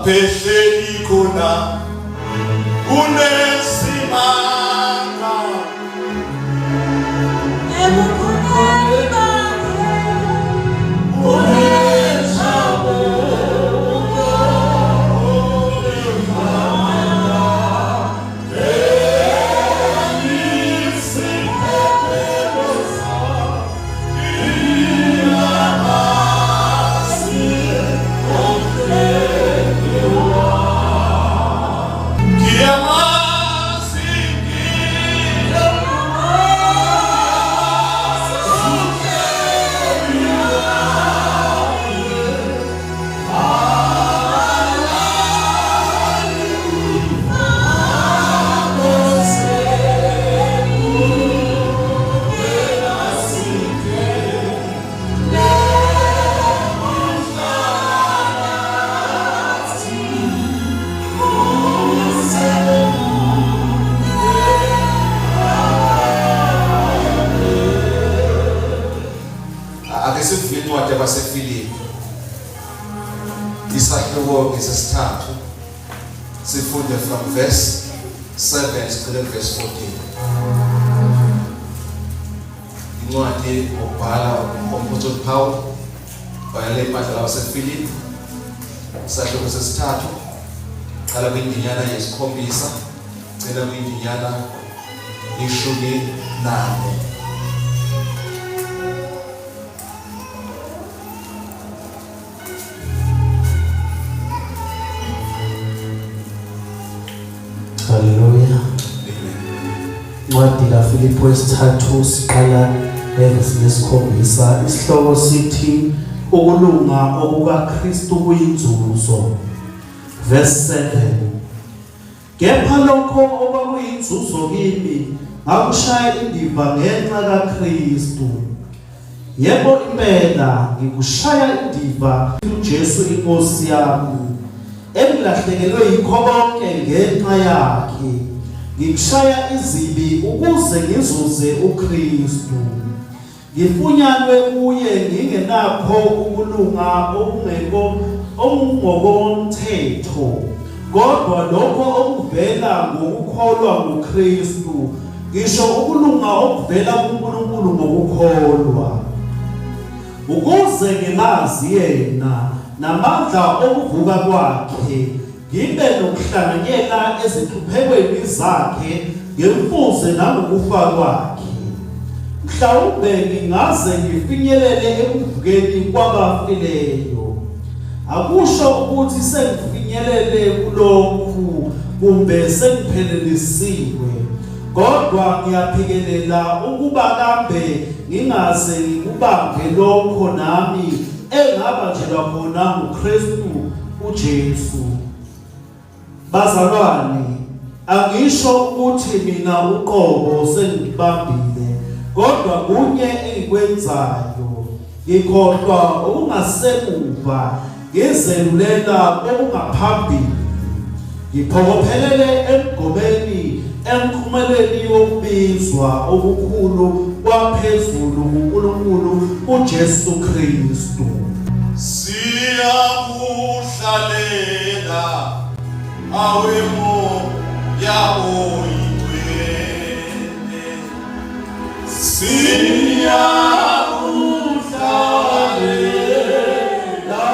Phehleli khona kunesimanga. Ebukhoneni bakhe Ake sivule incwadi yabaseFilipi isahluko ngesesithathu sifunde from verse 7 sigcine verse 14. Incwadi ngokubhala uMphostoli Paul bhalela ibandla labaseFilipi isahluko sesithathu qala kwindinyana yesikhombisa gcina kwindinyana 14. Haleluya. Incwadi kaFilipi wesithathu siqala evesini lesikhombisa. Isihloko sithi ukulunga okukaKristu kuyinzuzo. Verse 7. Kepha lokho okwakuyinzuzo kimi ngakushaya indiva ngenxa kaKristu. Yebo impela ngikushaya indiva uJesu inkosi yami engilahlekelwe yikho konke ngenxa yakhe. Ngikushaya izibi ukuze ngizuze uKristu. Ngifunyanwe kuye ngingenakho ukulunga okungeko okungokomthetho, kodwa lokho okuvela ngokukholwa nguKristu, ngisho ukulunga okuvela kuNkulunkulu ngokukholwa, ukuze ngimazi yena namandla okuvuka kwakhe, ngibe nokuhlanganyela ezinhluphekweni zakhe ngimfuze nangokufa kwakhe. Mhlawumbe ngingaze ngifinyelele ekuvukeni kwabafileyo. Akusho ukuthi sengifinyelele kulokhu kumbe sengiphelelisiwe, kodwa ngiyaphikelela ukuba kambe ngingaze ngikubambe lokho nami engabanjelwa khona nguKristu uJesu. Bazalwane, angisho ukuthi mina uqobo sengikubambile, kodwa kunye engikwenzayo, ngikhohlwa okungasemuva, ngizelulela kokungaphambili. Ngiphokophelele emgomeni emkhumeleni wokubizwa okukhulu kwaphezulu nguNkulunkulu uJesu Kristu. Siyakuhlalela awemo yaboyingcwele siyakuhlalela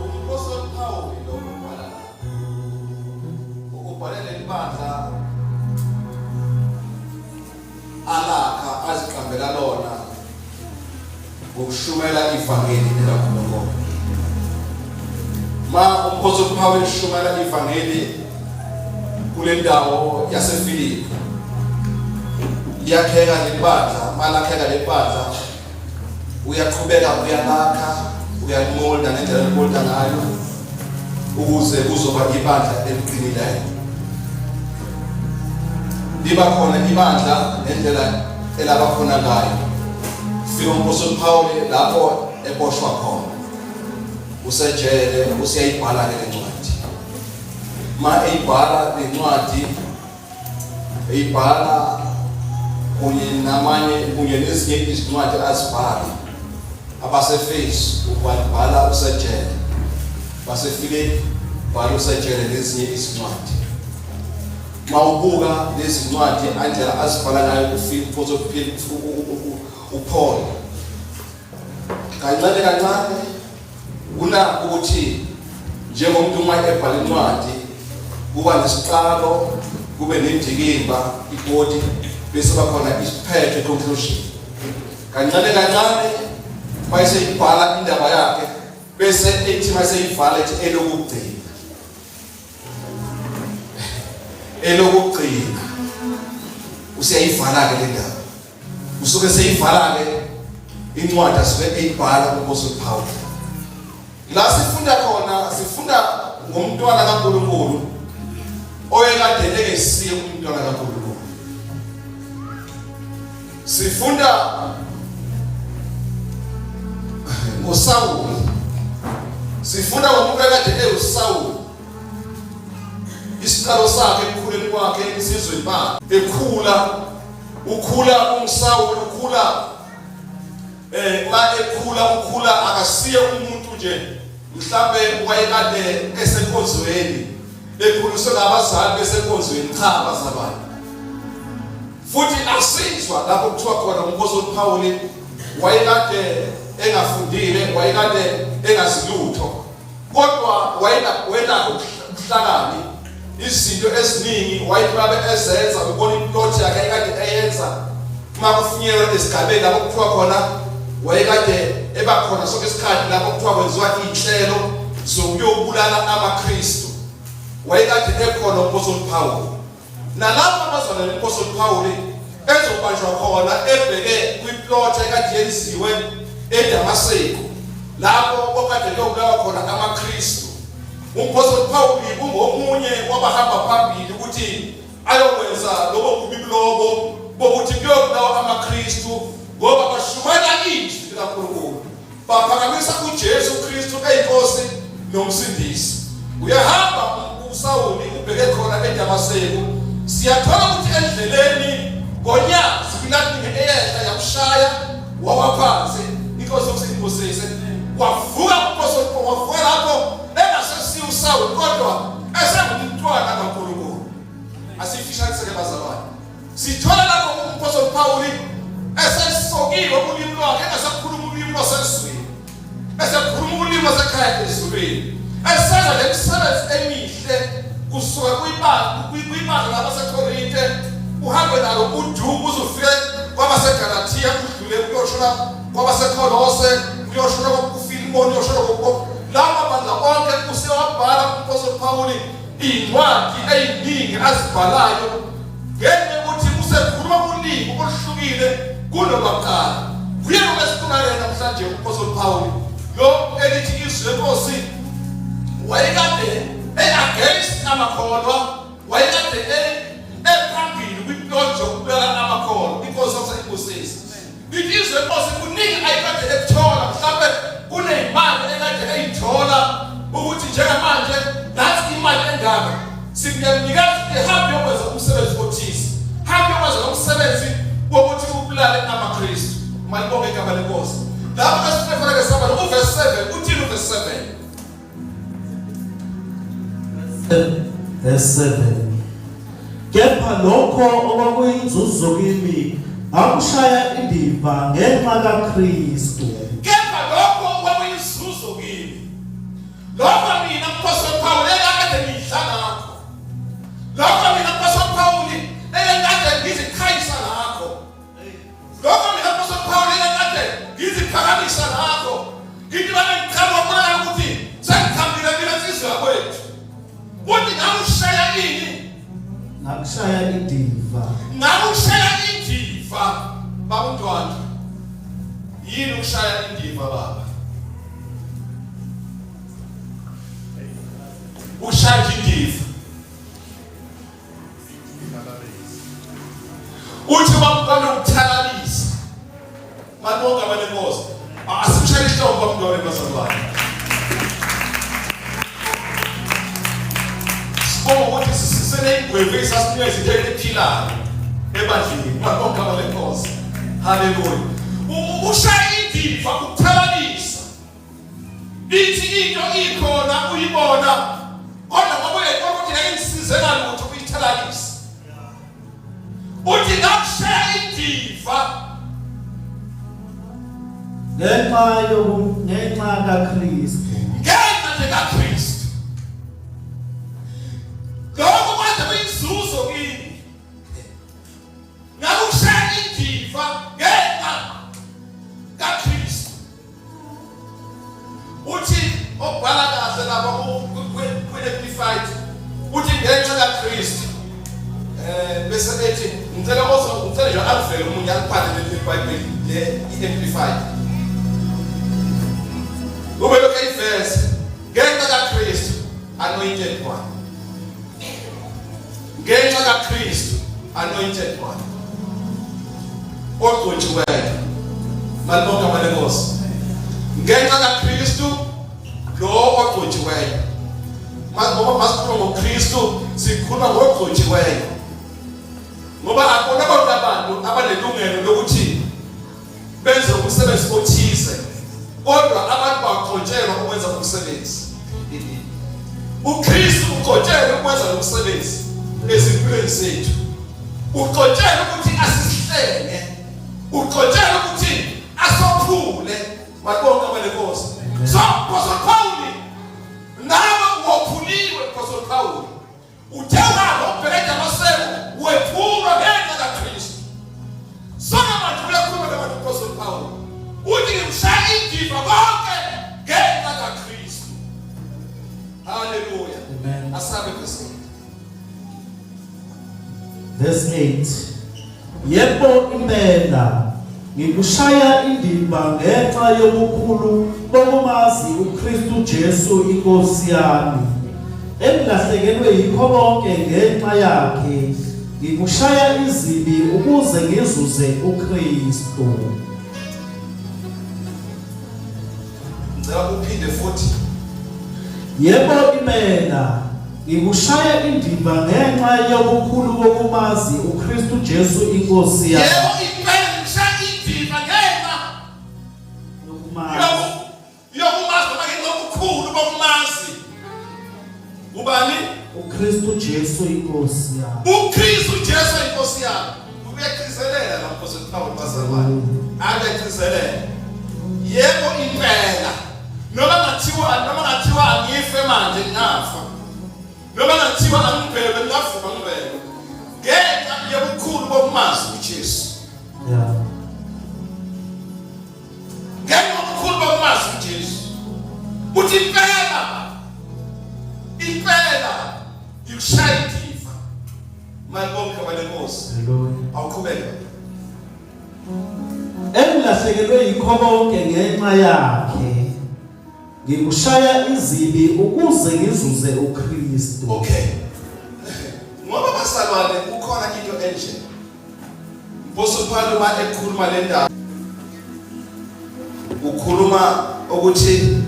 Umphostoli Paul lo ubhala la. Ubhalela ibandla alakha aziqambela lona ngokushumela ivangeli likaNkulunkulu. Ma umphostoli Paul eshumela ivangeli kule ndawo yaseFilipi, liyakheka lelibandla, malakheka lelibandla uyaqhubeka uyalakha uyalimolda ngendlela elimolda ngayo ukuze kuzoba ibandla eliqinileyo. Liba khona ibandla ngendlela elaba khona ngayo. Fika uMphostoli Paul lapho eboshwa khona, usejele, useyayibhala ke lencwadi. Ma eyibhala lencwadi eyibhala kunye namanye kunye nezinye izincwadi azibhala abaseFesu ubhala usejele baseFilipi bhala usejele nezinye izincwadi mawubuka lezi ncwadi andlela azibhala ngayo uPaul kancane kancane kunakho ukuthi njengomuntu uma ebhala incwadi kuba nesiqalo kube nendikimba ibody bese bakhona isiphetho conclusion kancane kancane mayeseyibhala indaba yakhe bese ethi maseyivala ethi elokugcina elokugcina useyivala ke le ndaba usuke seyivala ke incwadi asuke eyibhala uMose Paul la sifunda khona sifunda ngomntwana kaNkuluNkulu oyekade engesiye umntwana kaNkuluNkulu sifunda ngoSawuli sifunda ngomuntu ekade ewuSawuli isiqalo sakhe ekukhuleni kwakhe esizweni bakhe ekhula ukhula umsawuli ukhula eh ma ekhula ukhula akasiye umuntu nje mhlambe wayekade esenkonzweni ekhuliswe ngabazali besenkonzweni cha abazalwane futhi asizwa lapho kuthiwa khona umpostoli Paul wayekade engafundile wayekade engazilutho kodwa wayenakho ubuhlakani izinto eziningi wayebabe ezenza ubona iplot yakhe ayekade eyenza uma kufinyelwa esigabeni lapho kuthiwa khona wayekade eba khona sonke isikhathi lapho kuthiwa kwenziwa iy'nhlelo zokuyobulala amaKristu wayekade ekhona umpostoli Paul nalapho abazalwane umpostoli Paul ezobanjwa khona ebheke kwiplot ekade yenziwe eDamaseko lapho okade kuyobulawa khona amaKristu umpostoli Paul ungomunye wabahamba phambili ukuthi ayokwenza lobo bubi lobo bokuthi kuyobulawa amaKristu ngoba bashumayela izwi likaNkulunkulu Baphakamisa uJesu Kristu eyiNkosi noMsindisi. Uyahamba uSawuli ubheke khona eDamaseku. Siyathola ukuthi endleleni ngonyazi kwilatini eyehla yakushaya wawa phansi. Inkosi yokusibusise. Wavuka uMpostoli wavuka lapho engasesiyo uSawuli kodwa esengumntwana kaNkulunkulu. Asifishaniseke bazalwane. Sithola lapho uMphostoli Pawuli esesokiwe ulimi lwakhe engasakhuluma ulimi lwasezweni, esekhuluma ulimi lwasekhaya ezulwini, esenza le misebenzi emihle kusuka kwibandla labaseKorinte uhambe nalo udu uze ufike kwabaseGalathiya udlule uyoshona kwabaseKolose uyoshona kuFilimoni uyoshona lawa mabandla onke usewabhala uMphostoli Pawuli iy'ncwadi ey'ningi azibhalayo ngenxa yokuthi usekhuluma ulimi oluhlukile kunolwakuqala. Nguyena obesikhuluma namhlanje uMphostoli Paul lo elithi izwi lenkosi wayekade e-against amakholwa wayekade ephambili kwiplot yokubulala amakholwa inkosi yaseyibusisa Ngizwe Nkosi kuningi ayikade ekuthola mhlawumbe kuneyimali ekade eyithola ukuthi njengamanje nathi imali engaka sikuyanikeza ihambe yokwenza umsebenzi othize hambe yokwenza lo msebenzi wokuthi ubulale amaKristu malibonge igama lenkosi lapho esifuna khona ke saba uvesi 7 uthini uvesi 7 Verse 7 Kepha lokho okwakuyinzuzo kimi ngakushaya indiva ngenxa kaKristu. Kepha lokho okwakuyinzuzo kimi lokho mina mphostoli Paul ekade ngidla ngakho lokho mina mphostoli Paul ekade ngiziqhayisa ngakho Lokho mina Mphostoli Paul ekade ngiziphakamisa ngakho. Ngithi bame ngiqhamuka kubonakala ukuthi sengiqhamukile mina insizwa yakwethu. Uthi ngakushaya ini? Ngakushaya indiva. Ngakushaya indiva. Baba uMntwana. Yini ukushaya indiva baba? Ukushaya indiva. Uthi bamqala ukuthalalisa. Malibonke abanenkosi. Asimshayele ihlombe bamntwana bazalwane. Sibonga ukuthi sisele igwebu esasinikeza into ephilayo ebandleni. Malibonke abanenkosi. Haleluya. Ushaya indiva ukuthalalisa. Ithi into ikhona uyibona kodwa ngoba uyayibona ukuthi ngeke ngisize ngalutho ukuyithalalisa. Uthi ngakushaya indiva ngenxa yoku ngenxa kaKristu. Ngenxa nje kaKristu. Lokho kwaze kuyinzuzo kimi. Ngakushaya indiva ngenxa kaKristu. Uthi obhala kahle lapha kwi-Amplified uthi ngenxa kaKristu. Eh bese ethi ngicela ozo ngicela nje alivele umunye alibhale leli Bible le i-Amplified. Kube lokho eyivesi ngenxa kaKristu anointed one. Ngenxa kaKristu anointed one. Ogcotshiweyo. Malibonke igama lenkosi. Ngenxa kaKristu lo ogcotshiweyo. Ngoba masikhuluma ngoKristu sikhuluma ngogcotshiweyo. Ngoba akubona bonke abantu abanelungelo lokuthi benze umsebenzi othize kodwa abantu bagcotshelwa ukwenza umsebenzi uKristu ugcotshelwe ukwenza lo msebenzi ezimpilweni zethu ugcotshelwe ukuthi asihlenge ugcotshelwe ukuthi asophule malibonke abalenkosi so Apostle Paul nawe wophuliwe Apostle Paul Uthe unalo ubheke eDamaseku wephulwa ngenxa kaKristu. Sona manje uyakhuluma nabantu uMphostoli Pawulu. Uthi ngimshaya indiva konke ngenxa kaKristu. Haleluya. Amen. Asabe verse 8. Verse 8. Yebo impela ngikushaya indimba ngenxa yobukhulu bokumazi uKristu Jesu inkosi yami engilahlekelwe yikho konke ngenxa yakhe ngikushaya izibi ukuze ngizuze uKristu. Ngicela uphinde futhi. Yebo impela ngikushaya indiva ngenxa yobukhulu bokumazi uKristu Jesu inkosi yami. Yebo impela ngikushaya indiva ngenxa yokumazi. Yokumazi noma ngenxa yobukhulu bokumazi. Ubani? uKristu Jesu inkosi yami. UKristu Jesu inkosi yami. Uyagcizelela la Nkosi Paul bazalwane. Akagcizelela. Yebo impela. Noma ngathiwa angife manje ngingafa. Noma ngathiwa angibheke ngingavuma ngibheke. Ngenxa yobukhulu bokumazi uJesu. Yeah. Ngenxa yobukhulu bokumazi uJesu. Uthi impela impela ngikushaya indiva. Malibonke igama lenkosi. Haleluya. Awuqhubeke. Engilahlekelwe yikho konke ngenxa yakhe. Ngikushaya izibi ukuze ngizuze uKristu. Okay. Ngoba basalwane kukhona into enje. Mposo Paul uma ekhuluma le ndaba ukhuluma ukuthi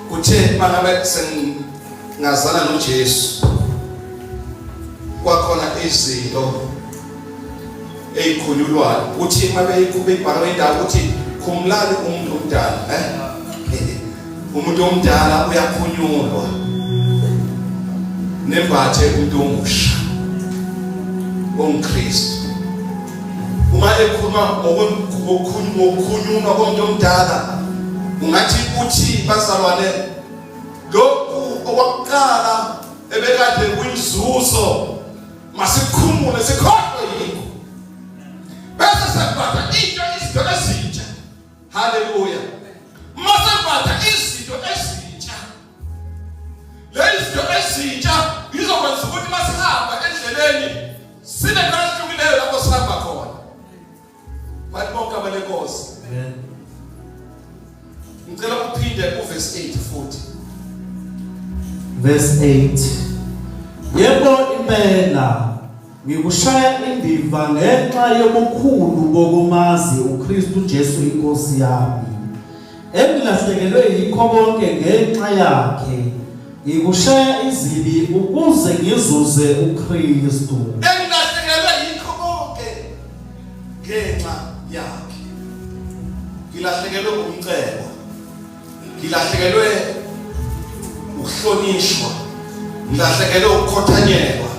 kuthe mangabe sengazana noJesu kwakhona izinto ezikhulunywayo uthi uma beyikhupha ibhala indawo ukuthi khumulani umuntu omdala eh umuntu omdala uyakhunyulwa nembathe umuntu omusha ongKristu uma ekhuluma ngokukhunyulwa komuntu omdala ungathi uthi bazalwane lokhu okwakuqala ebekade kuyinzuzo masikhumule sikhohlwe yikho bese sembatha into izinto ezintsha haleluya masembatha izinto ezintsha lezi zinto ezintsha ngizokwenza ukuthi masihamba endleleni sibe nahlukileyo lapho sihamba khona bathi bonke abalenkosi Amen. ngicela uphinde uverse 8 futhi Verse 8. Yebo impela ngikushaya indiva ngenxa yobukhulu bokumazi uKristu Jesu inkosi yami. Engilahlekelwe yikho konke ngenxa yakhe. Ngikushaya izibi ukuze ngizuze uKristu. Engilahlekelwe yikho konke. ngenxa yakhe. Ngilahlekelwe umcebo, ngilahlekelwe ukuhlonishwa, ngilahlekelwe ukukhothanyelwa,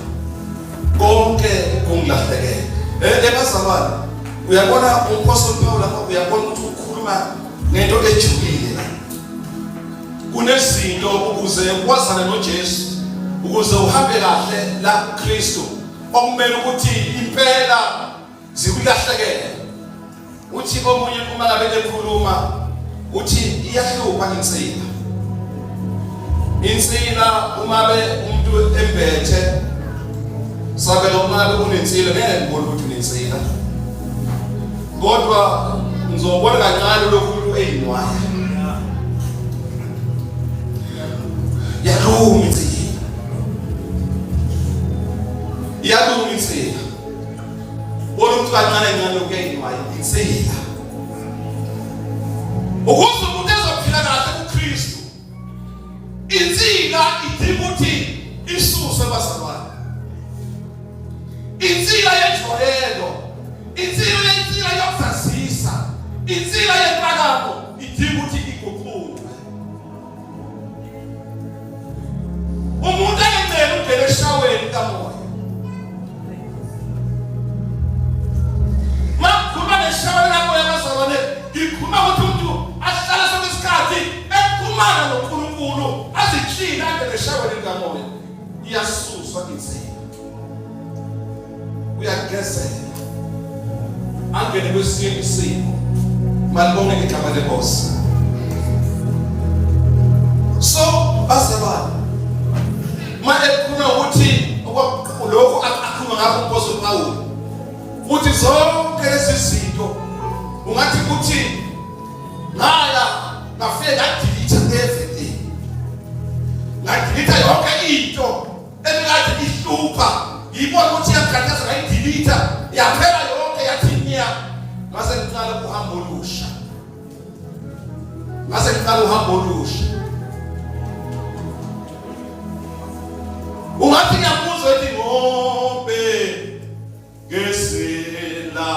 konke kungilahlekele. Ebazalwane, uyabona uMpostoli Paul lapha, uyabona ukuthi ukhuluma ngento ejulile la. Kunezinto ukuze wazane noJesu, ukuze uhambe kahle la kuKristu, okumele ukuthi impela zikulahlekele. Uthi omunye uma ngabe ekhuluma uthi iyahlupha insila. Insila uma be umuntu embethe sabelo, uma be unensila ngeke ngibone ukuthi unensila, kodwa ngizobona kancane lokhu umuntu eyinwaya. Yaluma insila, iyaluma insila. Bona umuntu kancane kancane ukuyayinwaya insila. Ukuze umuntu ezophila kahle kuKristu, insila idinga ukuthi isuswe, bazalwane. Insila yejwayelo, insila, insila yokuzazisa, insila yenhlakamo idinga ukuthi iguqulwe. Umuntu angencela ungena eshaweni kamoya. Makukhuluma ngeshawa likamoya, bazalwane, ngikhuluma ukuthi umuntu ahlale sonke isikhathi ekhulumana noNkulunkulu, azitshile, angene eshaweni likamoya. Iyasuswa insila, uyagezela, angene kwesinye isimo. Malibonge igama lenkosi. So bazalwane, ma ekhuluma ukuthi lokhu akhuluma ngakho uMpostoli Pawulu, uthi zonke lezi zinto ungathi ukuthi ngaya ngafike ngadelete everything, ngadelete yonke into ebikade ihlupha, ngiyibona ukuthi iyangikhathaza, ngayidelete yaphela yonke, yathi nya. Ngase ngiqala uhambo olusha, ngase ngiqala uhambo olusha. Ungathi ngiyamuzwa ethi ngobe ngesela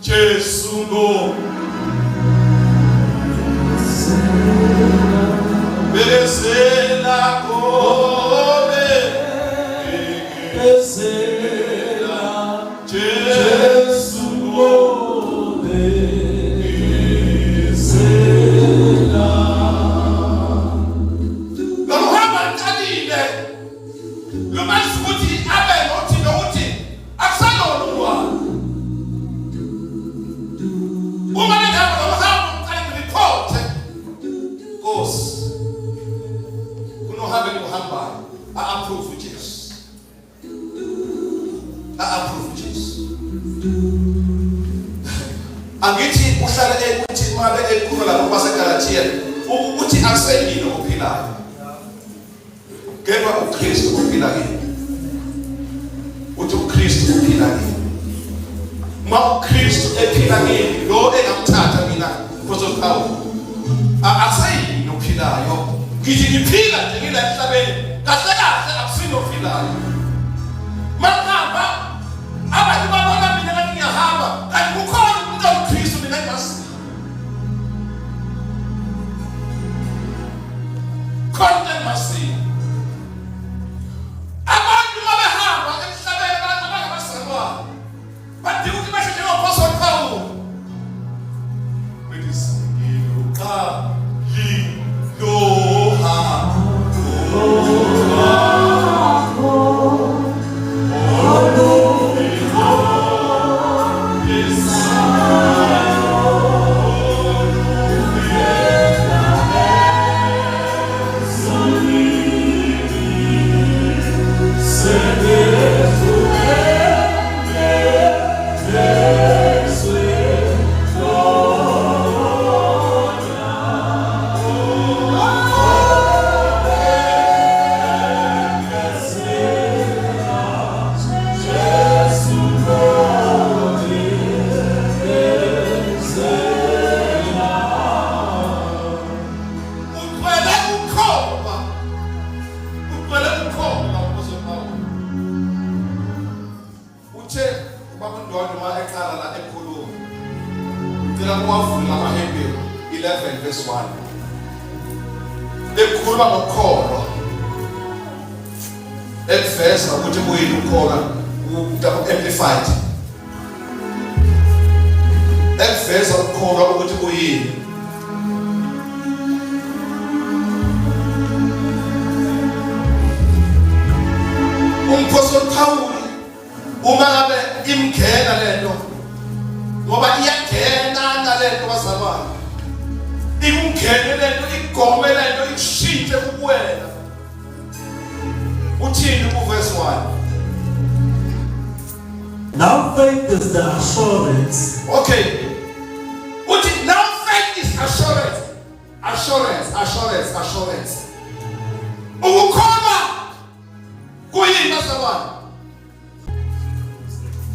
Jesu ngo Bekezela kobe Bekezela Jesu ngobe Bekezela. Lokuhamba liqalile lumenza ukuthi abe nothi nokuthi akusalona umntwana. Uma ningihamba lokuhamba ngiqale ngiriphothe, Nkosi, kunohambo engiluhambayo, a-approve uJesu, a-approve uJesu. Angithi uhlale ekuthi uma ekhuluma lapho kwaseGalathiya ukuthi akuseyini ophilayo, kepha uKristu uphila kimi. Uthi uKristu uphila kimi. Uma uKristu ephila kimi, lo engamthatha mina Apostle Paul, akuseyini ophilayo. Ngithi ngiphila nje ngila emhlabeni, kahle kahle akusini ophilayo. Mangihamba abantu babona mina ngathi ngiyahamba, kanti kukhona umuntu owuKristu mina engimaziyo. Khona into engimaziyo. Abantu uma behamba emhlabeni, abantu abangabazalwane badinga ukuthi basho njengoPostoli Paul, bethi Ngicela kuwavule amaHebheru 11 verse 1. Ekhuluma ngokukholwa. Ekuveza ukuthi kuyini ukukholwa ku-amplified. Ekuveza ukukholwa ukuthi kuyini. Umphostoli Pawulu uma ngabe imngena lento ngoba iyangena lento bazalwane ikungene lento igome lento ikushintshe kuwena uthini kuverse 1? Now faith is the assurance. Okay, uthi now faith is assurance, assurance, assurance, assurance. Ukukholwa Kuyini bazalwane?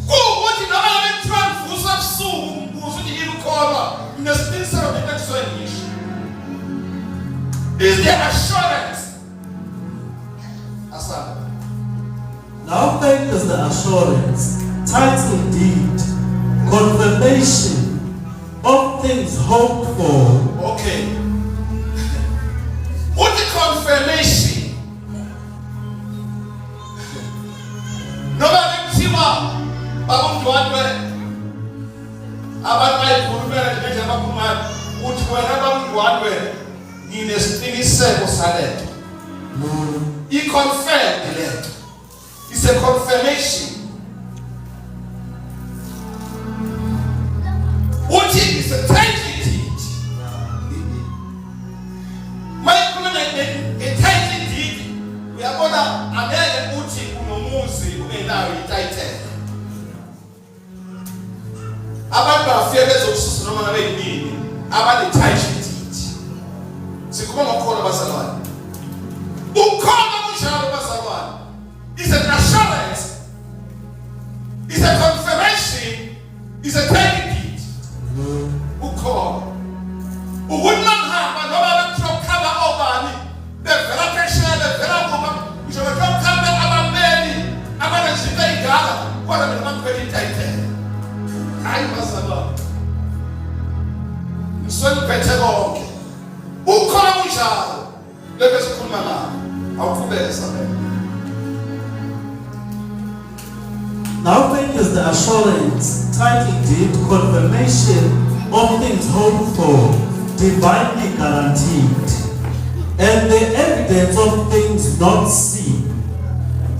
Kuwukuthi noma ngabe kuthiwa ngivusa ebusuku ngibuza ukuthi yini ukholwa, nginesiqiniseko ngento engisuke ngisho. Is the assurance. Asanda. Now faith is the assurance, title deed, confirmation of things hoped for. Okay. Uthi confirmation. Noma bekuthiwa babumdwandwe abantu bayikhulumela nje ngendlela abakhulumayo uthi wena babumdwandwe nginesiqiniseko salento. I-confirmed lento. It's a confirmation. Uthi it's a title deed. Mayikhuluma nge-title deed uyabona angeke uthi unomuzi ungenayo i-title. Abantu bafike bezokususa noma ngabe yinini abane-title deed. Sikhuluma ngokholo bazalwane. Ukholo kunjalo bazalwane. Is an assurance. Is a confirmation. Is a title deed. Ukholo. Ukuthi mangihamba noma bekuthiwa kukhaba obani bevela phesheya bevela kuba ngisho bethiwa kukhaba abameli abanezinto ey'ngaka kodwa mina mangikhwela itayitela. Hayi bazalwane. Ngisuke ngiphethe konke. Ukholo kunjalo. Lento esikhuluma ngayo. Awuqhubeke Sabela. Now faith is the assurance, title deed, confirmation of things hoped for, divinely guaranteed, and the evidence of things not seen,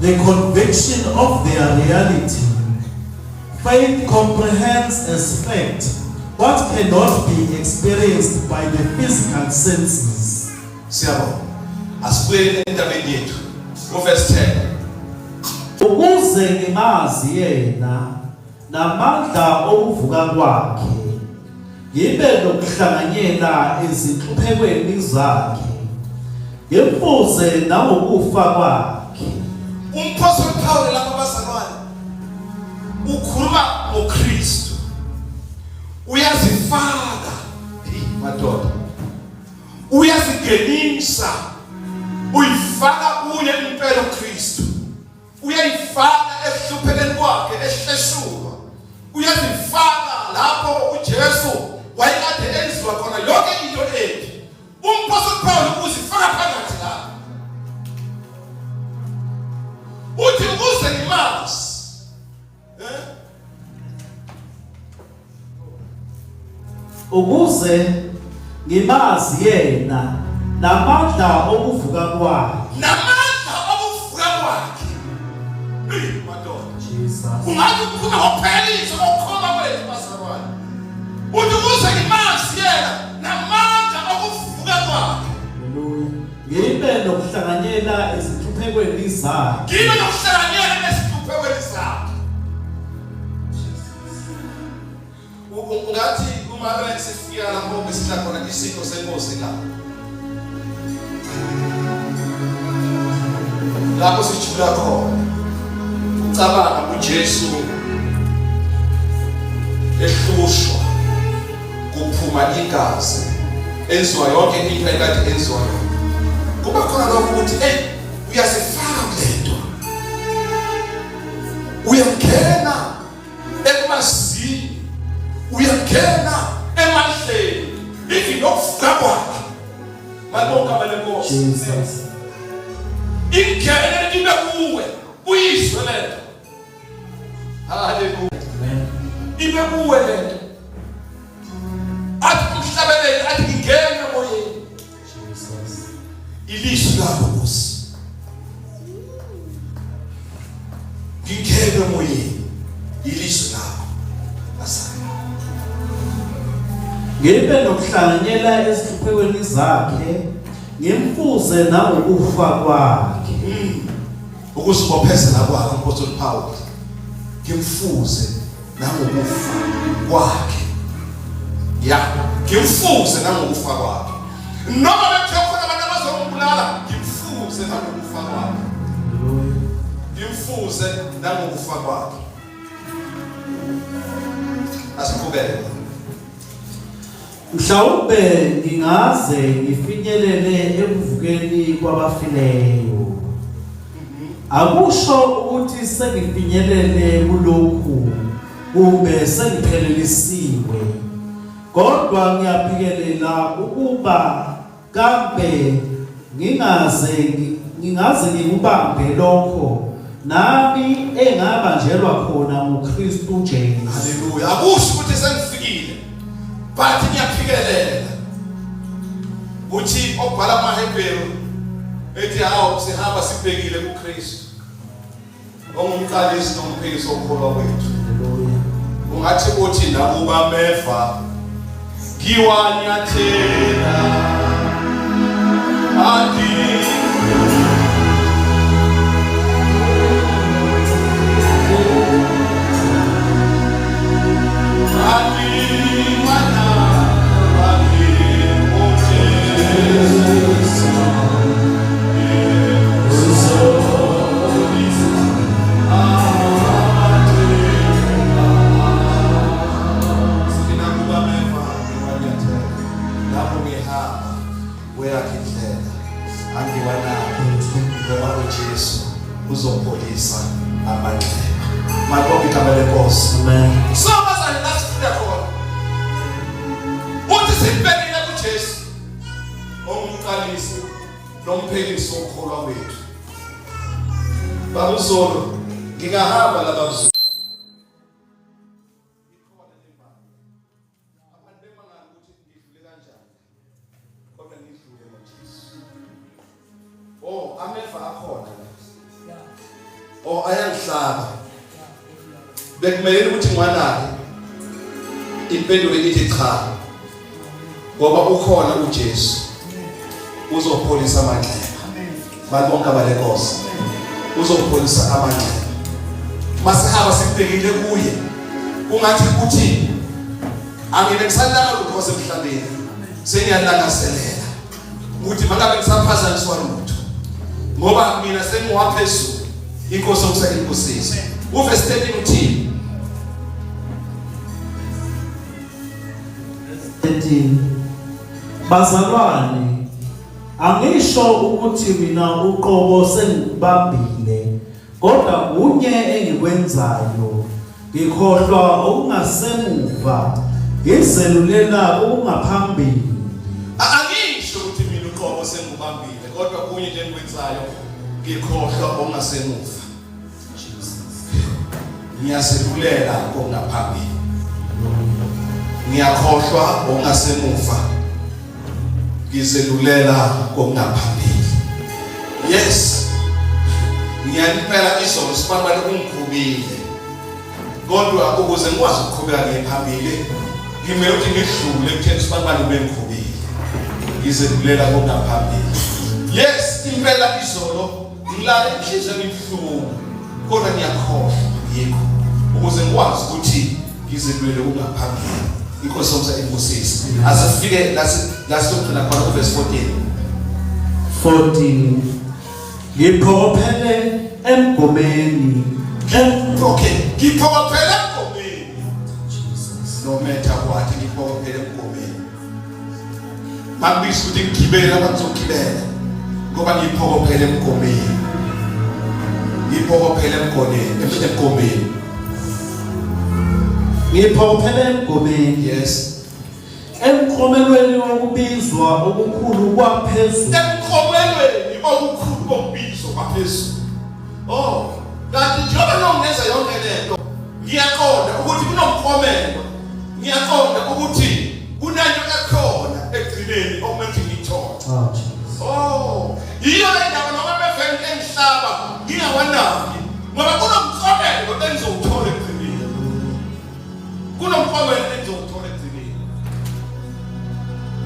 the conviction of their reality. Faith comprehends as fact what cannot be experienced by the physical senses. Siyabonga. Asibuyele endabeni yethu. Uverse 10. Ukuze ngimazi yena namandla okuvuka kwakhe, ngibe nokuhlanganyela ezinhluphekweni zakhe, ngimfuze nangokufa kwakhe. Umphostoli Paul lapha bazalwane ukhuluma ngoKristu. Uyazifaka, hey madoda. Uyazingenisa. Uyifaka kuye impela uKristu. Uyayifaka ekuhluphekeni kwakhe ehleshulwa. Uyazifaka lapho uJesu wayekade enziwa khona yonke into embi. Umphostoli Paul uzifaka phakathi lapho. Uthi ukuze ngimazi. Eh? Ukuze ngimazi yena namandla okuvuka kwakhe. Namandla okuvuka kwakhe. Hey madoda. Jesus. Ungathi ukhuluma ngokuphelisa kokukholwa kwethu bazalwane. Uthi ukuze ngimazi yena namandla okuvuka kwakhe. Haleluya. Ngibe nokuhlanganyela ezinhluphekweni zakhe. Ngibe nokuhlanganyela ezinhluphekweni zakhe. Ungathi uma sifika lapho besidla khona isidlo senkosi la. Lapho sijula khona. Ucabanga uJesu ehlushwa kuphuma igazi enziwa yonke into ekade enziwa yona. Kuba khona lokho ukuthi hey uyazifaka kulento. Uyangena ekumazini, uyangena. Ebandleni even nokuvuka kwakhe. Malibonke igama lenkosi. Jesus. Ingene ibe kuwe, uyizwe lento. Haleluya. Amen. Ibe kuwe lento. Athi umhlabeleli athi ngingene emoyeni. Jesus. Ilizwi lakho Nkosi. Ngingene emoyeni. Ilizwi lakho. Asana. Ngibe nokuhlanganyela ezinhluphekweni zakhe, ngimfuze nangokufa kwakhe. Ukuzibophezela kwakhe uMpostoli Paul. Ngimfuze nangokufa kwakhe. Ya, ngimfuze nangokufa kwakhe. Noma bekuthiwa khona abantu abazongibulala, ngimfuze nangokufa kwakhe. Hallelujah. Ngimfuze nangokufa kwakhe. Asiqhubeke. Mhlawumbe ngingaze ngifinyelele ekuvukeni kwabafileyo. Akusho ukuthi sengifinyelele kulokhu kumbe sengiphelelisiwe. Kodwa ngiyaphikelela ukuba kambe ngingaze ngikubambe lokho nami engabanjelwa khona nguKristu Jesu. Haleluya. Akusho ukuthi sengifikile. But ngiyaphikelela. Uthi obhala amaHebheru ethi hawu sihamba sibhekile kuKristu. Ongumqalisi nomphikisi wokukholwa kwethu. Haleluya. Ungathi uthi nakuba meva ngiwanyathela andi Lapho ngihamba kweyakhe indlela angiwanaki ngoba uJesu uzopholisa amanxeba. Malibonge igama lenkosi. Amen. So bazali la sifunda khona. Uthi sibhekile kuJesu ongumqalisi nomphelisi wokukholwa kwethu. Baba uZulu ngingahamba la baba uZulu. Ikhona imali. Abantu bemangala ukuthi ngidlule kanjani. Kodwa ngidlule ngoJesu. Oh, ameva akhona la. Oh, ayangihlaba. Bekumele ukuthi ngiwanake. Impendulo ithi cha. Ngoba ukhona uJesu. Uzopholisa amanxeba. Malibonke abalenkosi. Uzopholisa amanxeba. Masihamba sibhekile kuye. Kungathi uthi angibe ngisalala lutho wasemhlabeni. Sengiyalangazelela ukuthi mangabe ngisaphazanyiswa lutho. Ngoba mina sengiwaphezulu. Inkosi okusayibusise. Uverse 13 uthini? 13 Bazalwane, angisho ukuthi mina uqobo sengikubambile, kodwa kunye engikwenzayo, ngikhohlwa okungasemuva, ngizelulela okungaphambili. Angisho ukuthi mina uqobo sengikubambile, kodwa kunye nje engikwenzayo, ngikhohlwa okungasemuva. Ngiyazelulela okungaphambili. Ngiyakhohlwa okungasemuva. Ngizelulela okungaphambili. Yes. Ngiyaniphela izolo sibambane ungikhubile. Kodwa ukuze ngikwazi ukuqhubeka ngiye phambili, ngimele ukuthi ngidlule ekutheni sibambane ube ngikhubile. Ngizelulela okungaphambili. Yes, impela izolo Ngilale inhliziyo ibuhlungu kodwa ngiyakhohlwa yikho ukuze ngikwazi ukuthi ngizilwele kungaphambili. Inkosi yomsa ibusise. Asifike la la siyogcina khona kuverse 14. 14 Ngiphokophele emgomeni Okay, ngiphokophele emgomeni. Jesus. No matter what, ngiphokophele emgomeni. Bakubiza ukuthi ngigibele lapha ngizogibela ngoba ngiphokophele emgomeni. Ngiphokophele emgomeni, emgomeni. Ngiphokophele emgomeni. Yes. Emklomelweni wokubizwa okukhulu kwaphezulu. Emklomelweni okukhulu kokubizwa kwaphezulu. Oh, kanti njengoba nongenza yonke lento, ngiyaqonda ukuthi kunomklomelo. Ngiyaqonda ukuthi kunento ekhona ekugcineni okumele ukuthi ngiyithole. Oh, Jesus. Oh, yiyo le ndaba noma bevele engihlaba ngingawanaki ngoba kunomklomelo engizowuthola ekugcineni. Kunomklomelo engizowuthola ekugcineni.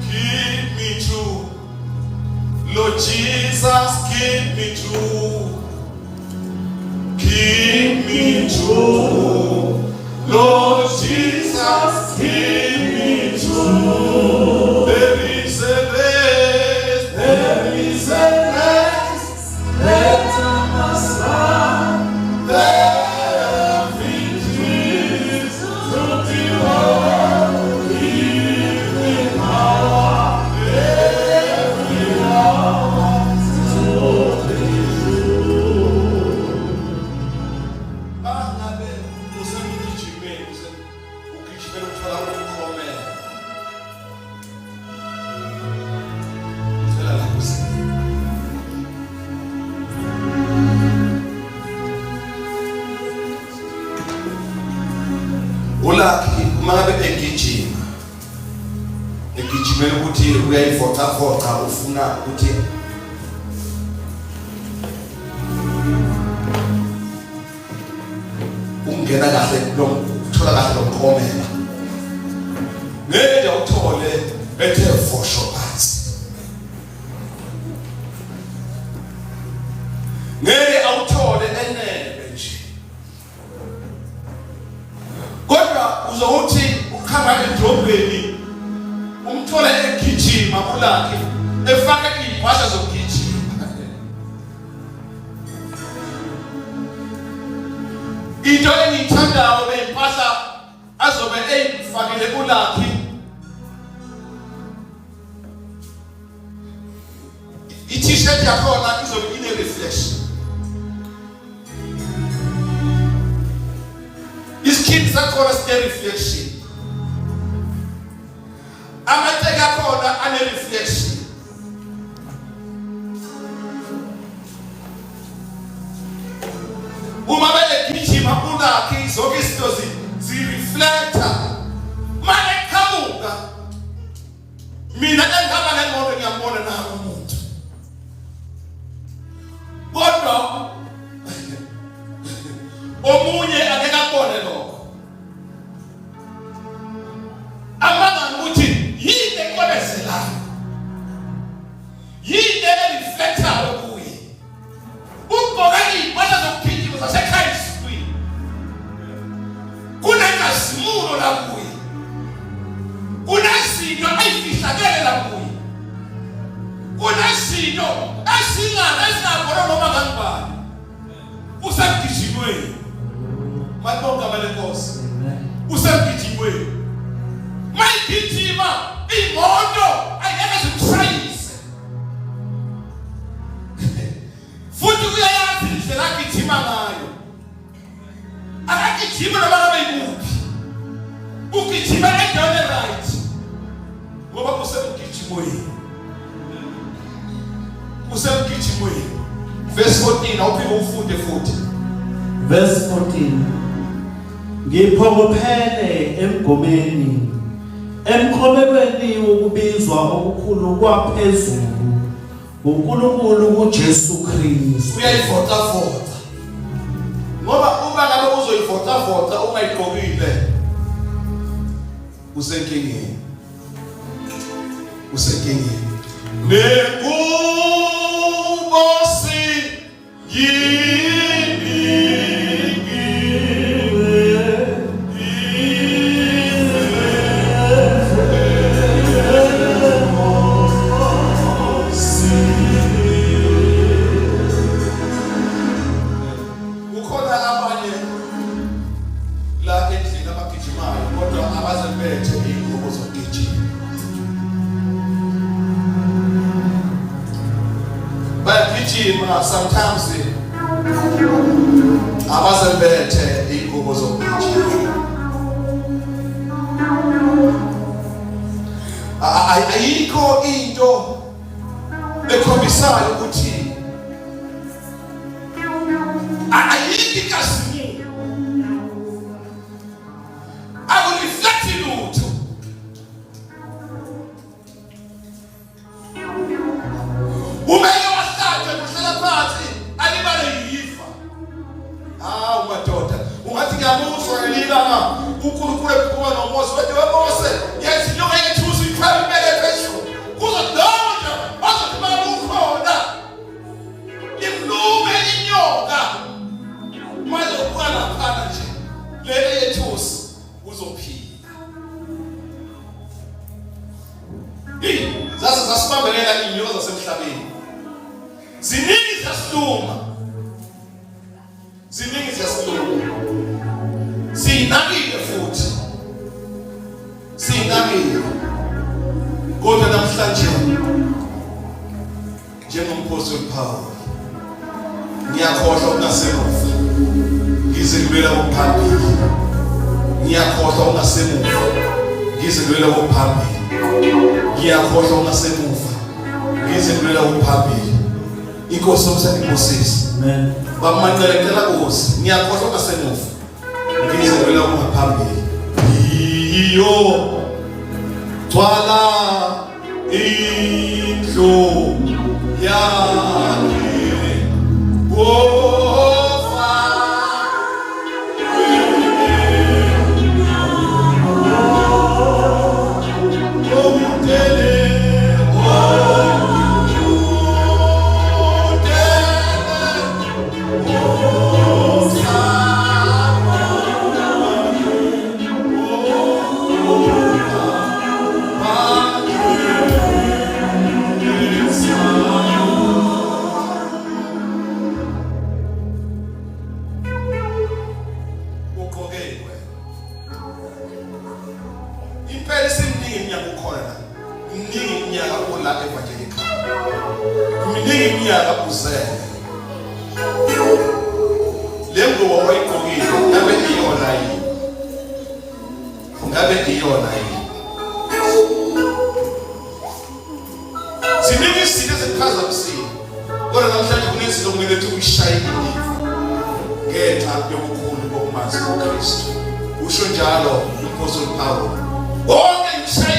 Keep me true. Lord Jesus, keep me true. Keep me true. Lord Jesus, keep me true. There is a race, there is a race that I must run. The victory is to be won. Give me power every hour to be true. Mangabe usemgijimeni, ugijimela ukuthola umklomelo. Ngicela lapho singene. Ulakhi uma ngabe egijima egijimela ukuthi uyayivocavoca ufuna ukuthi ungena kahle lo uthola kahle lo mklomelo ngeke uthole bethe vosho phansi ngeke awuthole enebe nje kodwa uzowuthi uqhamba edrobheni umthole egijima ulakhe efake iy'mpahla zokugijima into engiyithandayo leyimpahla azobe eyifakile ulakhi i-t-shirt yakhona izobe ine-reflection isikhindi sakhona sine-reflection amateki akhona ane-reflection uma belegijima ulakhi zonke izinto zi-reflecta uma eqhamuka mina engihamba ngemoto ngiyambona nawo umuntu kodwa omunye angeke akubone lokho amangani ukuthi yini eqwebezelayo yini ereflectayo kuye ugqoke iy'mpahla zokugijima zasekhaya esizwini kunenkazimulo la kuye kunezinto ayifihlakele la kuye kunezinto ezingaka ezingabonwa noma ngangubani usemgijimweni malibonga igama lenkosi usemgijimweni mayigijima imoto ayingeke zimshayise futhi uyayazi indlela agijima ngayo akagijimi noma ngabe yikuphi ugijima endaweni right ngoba usemgijimweni usemgijimweni verse 14 awuphinde ufunde futhi verse 14 ngiphokophele emgomeni emkhomelweni wokubizwa okukhulu kwaphezulu uNkulunkulu kuJesu Kristu uyayivocavoca ngoba uma ngabe uzoyivocavoca ungayigqokile usenkingeni usenkingeni nengubo si Kukhona abanye la endlini abagijimayo kodwa abazembethe iy'ngubo zokugijima. Bayagijima sometimes abazembethe iy'ngubo zokugijima. Ayikho into ekhombisayo ukuthi ayikho inkazimulo, akureflect lutho. Umeke wahlatshwa kuhlala phansi alibale yifa. Hawu madoda, ungathi ngiyamuzwa ngelinye ilanga uNkulunkulu ekhuluma noMose, wathi weMose, yenza inyoka yethusi uyithwale ibeke phezulu. Kuzothi lowo nje bazothi bakukhona. Imlume inyoka. Manje ubuka laphana nje le yethusi uzophila. Hey, zaze zasibambelela inyoka zasemhlabeni. Ziningi ziyasiluma. Ziningi ziyasiluma. Sinakile futhi. Sinakile. Kodwa namhlanje Njengomphostoli Paul, ngiyakhohlwa okungasemuva, ngizilwela kokuphambili. Ngiyakhohlwa okungasemuva, ngizilwela kokuphambili. Ngiyakhohlwa okungasemuva, ngizilwela kokuphambili. Inkosi omsandibusise. Amen. Bamanqele cela kuze. Ngiyakhohlwa okungasemuva. Ngizilwela kokungaphambili. Iyo gcwala indlu yakhe wofa Omutele, Impela isiminingi iminyaka ukhona la. Miningi iminyaka ula evangelical. Miningi iminyaka uzele. Le ngubo oyigqokile ngabe iyona yini? Ngabe iyona yini? Ziningi izinto ezikuphazamisile. Kodwa namhlanje kunezinto okumele ukuthi uyishaye indiva ngenxa yobukhulu bokumazi uKristu. Usho njalo uMphostoli Pawulu. Konke ngishaye